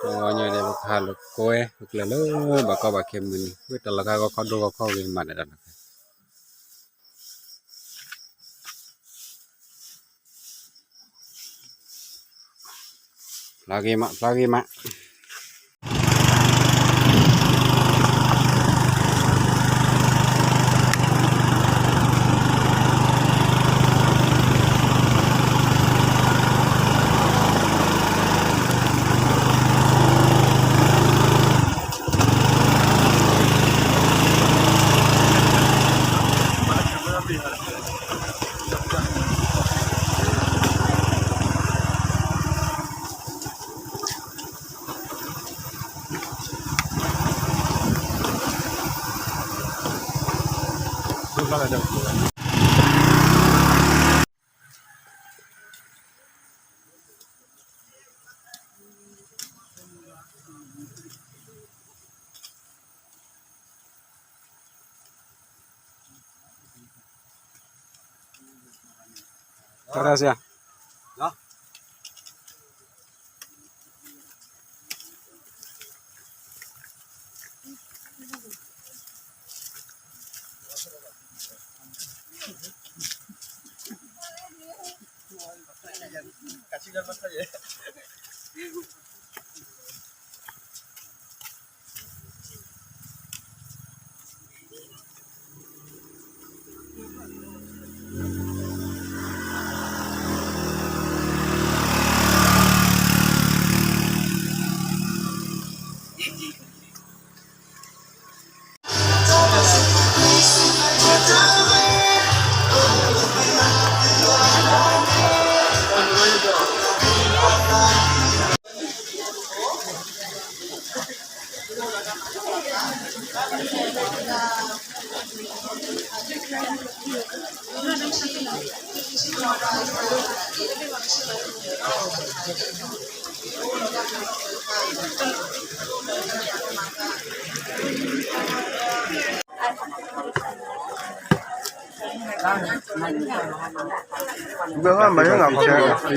အဝဲညါဒီး ပကဟးလိာ်ကွဲ ပကျဲၤလၢဘၣ်ကီဘၣ်ခဲမုၢ်နံၤ ဝ့ၢ်တၢ်လီၢ်ခါဂီၢ်ခီဒိၣ်ဂီၢ်ခီဂ့ၤမးဒီးတၢ်လီၢ်ခါ ဖျါဂ့ၤမး ဖျါဂ့ၤမး Gracias.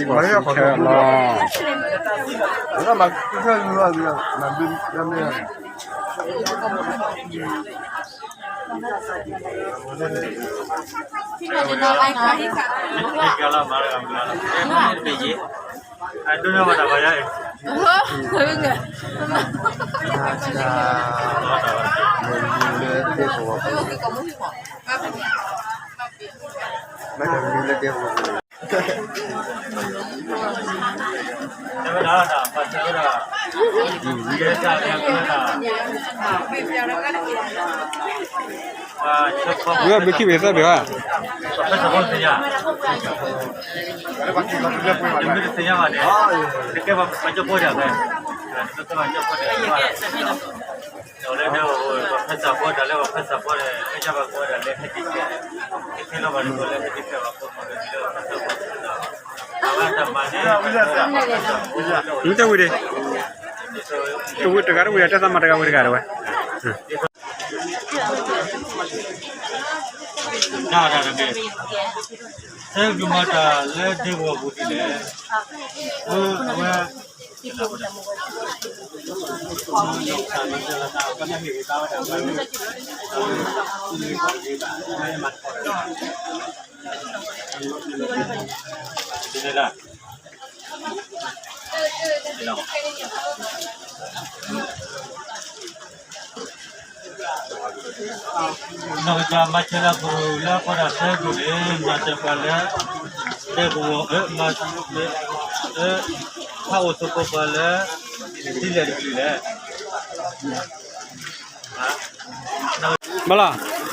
ဝဲဘုခံဘ့ၣ်သၢဘ့ၣ်ဝဲ တမ့ၢ်တသ့ၣ်ညါဘၣ်န့ၣ် တကဲပှၤကၠိဖိဒၣ်ဝဲ တကဲပှၤကၠိဖိဒၣ်ဝဲ ဒီးလၢ ပှၤဖဲစးဖိဒၣ်လၢ ပှၤဖဲစးဖိဒၣ်လၢ ဟဲက့ၤကဲ ဟဲလီၤဘၣ်လၢ ပှၤလၢဟဲက့ၤကဲ ပှၤဖိမၤလၢ ပှၤဖဲစးဖိဒၣ်လၢ အဝဲတၢ်မၤန့ၣ် မ့ၢ်တဝံၤဒံး တဝံၤတဂၤတဝံၤဒီး တၢ်သးမၤတဂၤဝံၤတဂၤဒီးဝဲ တၢ်တၢ်တက့ၢ် ဆဲးကမၤတၢ်လၢဒဲကဝီၤပူၤဒ်လဲၣ် အဝဲ နီၢ်ကစၢ်မၤစၢၤလၢပှၤလၢအဃိဒီးဆၢဒိၣ်န့ၣ် မၤစၢၤပှၤလၢ တဲကဝီၤ အၢ မၤ အၢ ဖးအိၣ်သကိးပှၤလၢ ဒ်လဲၣ်တကလုာ်လဲၣ် ဘၣ်လီၤ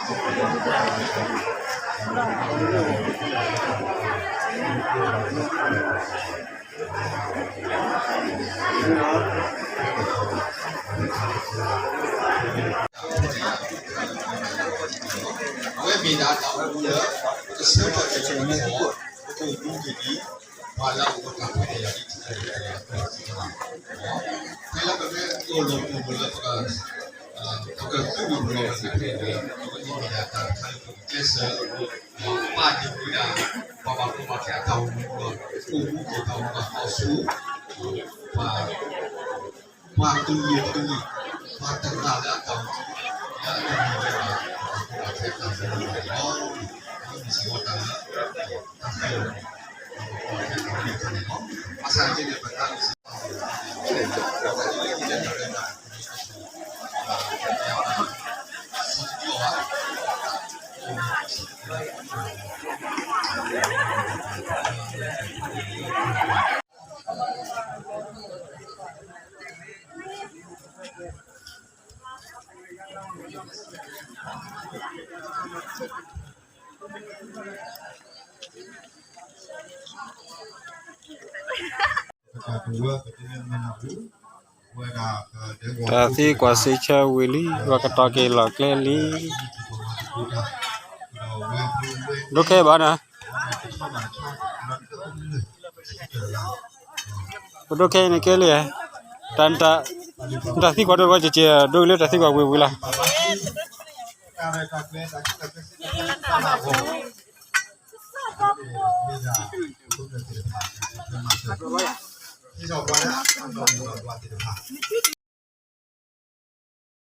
အဝဲမ့ၢ်ဒၣ်တၢ်အိၣ်မူလၢ ပကဆၢထၢၣ်က့ၤလၢ ပကအိၣ်မူက့ၤဒ် ပှၤလၢအအိၣ်တၢ်ဖဲအံၤဒ်ထံၣ်တၢ်လၢအကစၢ်စံးတၢ်ဘၣ်, ဖဲလၢပမ့ၢ်အိၣ်လီၤပူၤလၢပက ပကသူၣ်ဒူၣ်ပလီၢ်ပသးဖဲအံၤ အဝဲန့ၣ်မ့ၢ်ဒၣ်တၢ်တခါလၢပကကျဲးစၢး ပာ်ဒံးဝဲဒၣ် ပှၤဘၣ်ကီဘၣ်ခဲအတၢ်အိၣ်မူလီၤ အိၣ်မူက့ၤတၢ်အိၣ်မူဘၣ်အီၤဆူ ပှၤ ပှၤကလုာ်ကလုာ် ပှၤတဂၤလၢအတၢ်အိၣ်မူ လၢအတမ့ၢ်ဝဲဒၣ် ပှၤဘၣ်ကီဘၣ်ခဲအတၢ်အိၣ်မူဘၣ်အီၤ အဝဲမ့ၢ်စ့ၢ်ကီးတၢ်လၢ တၢ်ခဲလၢာ် ပှၤဘၣ်ကီဘၣ်ခဲအတၢ်အိၣ်မူန့ၣ်လီၤ. ဘၣ်ဆၣ်က့န့ၣ် ပတၢ်အိၣ်မူ တၢ်သံကွၢ်စ့ဆၢဝံၤလံ ပှၤကတီၤက့ၤလီၢ်ကျဲလံ. ဒိၣ်ခဲဘၣ်နၤ, ပဒိၣ်ခဲအံၤန့ၣ်ကဲလံ, တၢ်သံကွၢ်ဒိၣ်ဝဲကကဲ ဒိၣ်လၢတၢ်သံကွၢ်ဝံၤဝံၤလီၤ.